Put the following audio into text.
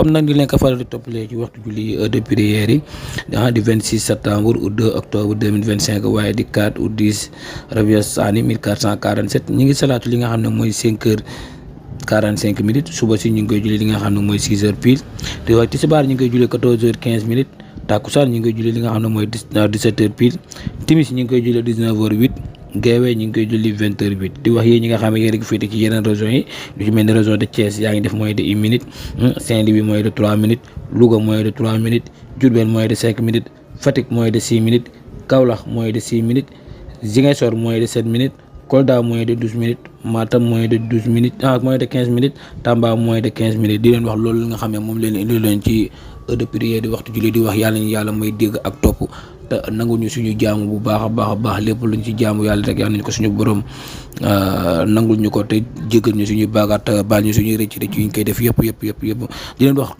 comme nag di leen ko faral di toppalee ci waxtu julli de prière yi di 26 septembre au 2 octobre 2025 waaye di 4 ou 10 Rabiul Saani 1447 ñu ngi salaatu li nga xam ne mooy 5h45 suba si ñu ngi koy julli li nga xam ne mooy 6h pile te waaye tisbaar ñu ngi koy julli 14h15 takkusaan ñu ngi koy julli li nga xam ne mooy 17h pile timis ñu ngi koy julli 19h08 geewee ñu ngi koy julli 20h08 di wax yéen ñi nga xam ne yéen a ngi féete ci yeneen régions yi lu ci mel ni région de Thiès yaa ngi def moins de 1 minute Saint-Louis moins de 3 minutes Louga moins de 3 minutes Diourbel moins de 5 minutes Fatick moins de 6 minutes Kaolack moins de 6 minutes Ziguinchor moins de 7 minutes Kolda moins de 12 minutes Matam moins de 12 minutes moins de 15 minutes Tamba moins de 15 minutes di leen wax loolu nga xam ne moom leen indi leen ci heure de prière di waxtu julli di wax yàlla ñu yàlla may dégg ak topp te nanguñu suñu jaamu bu baax a baax lépp luñ ci jaamu yàlla rek yàlla nañ ko suñu borom nangul ñu ko te jéggal ñu suñuy baagaat baal ñu suñuy rëcc yu ñu koy def yëpp di leen wax